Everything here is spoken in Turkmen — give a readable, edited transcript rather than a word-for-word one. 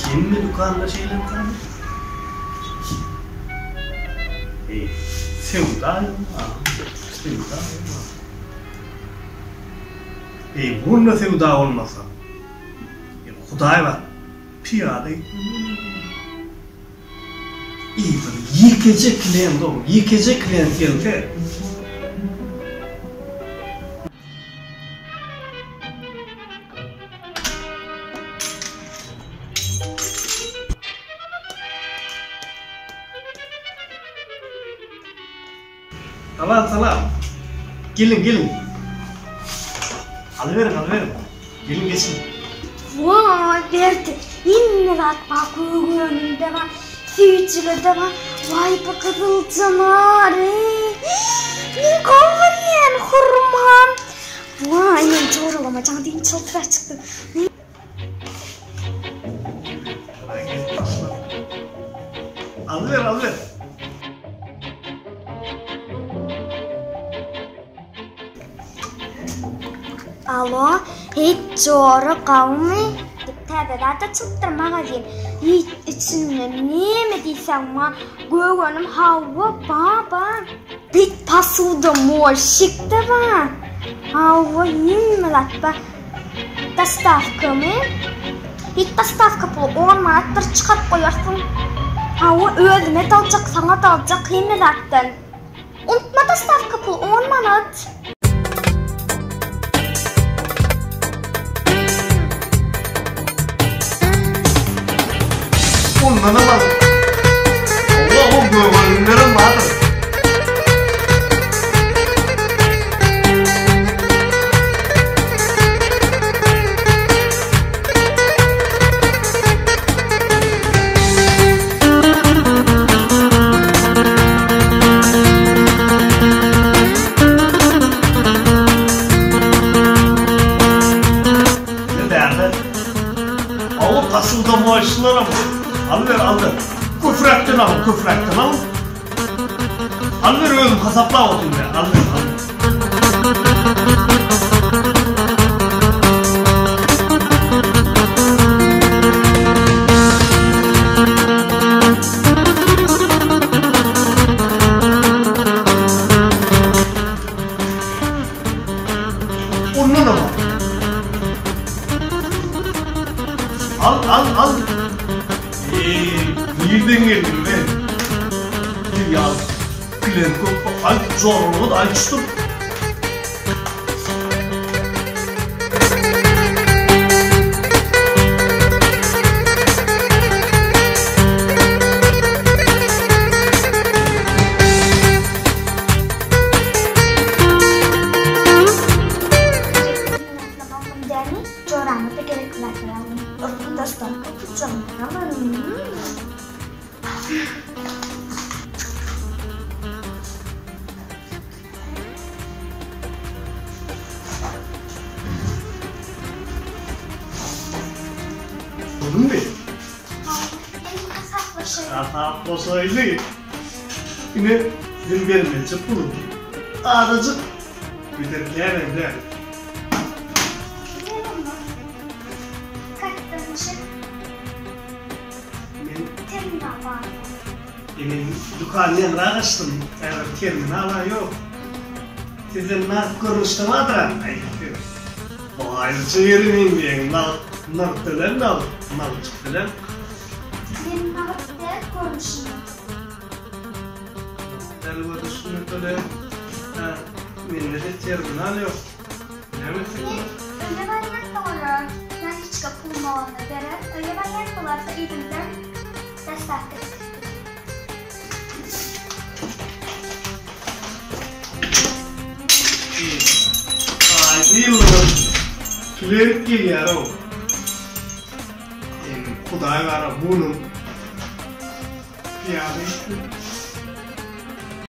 Hemme dükanda şeýlemikany? Eý, söwda ýok-a, söwda ýok-a. Eý, bunda söwda bolmasa, eý, Hudaý bar, pyýada gitmeli bolýar. Eý, bir ýekeje klient-ow, ýekeje klient gelse. Salam salam. Geliň geliň. Alyberiň alyberiň. Geliň geçiň. Waý Berdi hemme zat bar gök önümde bar süýjüler-de bar waý bu gyzylja nary men gowy görýän hurmam waý men joralama jaň diýip çyltyra çykdym. Alyber alyber. Alo, heý jora gawmy? Diýip täze zat açylypdyr magazin. Hiý içinde neme diýseň ma gök önüm hawa ba ba. Diýip posuda moşik-de bar. Hawa hemme zat bar. Dostawkamy? Hiç dostawka puly on manatdyr çykaryp goýarsyň. Hawa özüme-de aljak saňa-da aljak hemme zatdan. Unutma dostawka puly on manat. Ondanam al. Hawa o gögönümlerem bardyr. Bärde Awa posudomoýçylaram alyber alyber. Köpräkden alyň köpräkden alyň. Alyber özüm hasaplap otyryn men alyber alyber. Ondanam al. Al al al. Eee nirden geldiň be? Bir ýaly bilen köp aý joralary aýdyşdyr. Jorama-da gerekli zatlar aldym. Ysy daşdan Gördüňmi? Hasaplaşaýly. Ine, siziň bermelije puluň. Azajyk. Beter kän däl. Men dükany ýaňyrak açdym. Häzir terminal-a ýok. Sizde nagt görnüşde bardyr-a? Aýryça ýeri meň nagt, nagt däl nagt, nagtjyk däl. Men nagt däl görnüşinde. Nagt däl görnüşinde töle. Mende-de terminal ýok. Näme etsek Men öýe barýan olara naliçka pulumy bolanda berer, öýe barýan bolarsa yzymdan dostawka edip. Aýdy ýyldyz klient gelýär-ow. Hudaý bara bunun pyýada gitdi.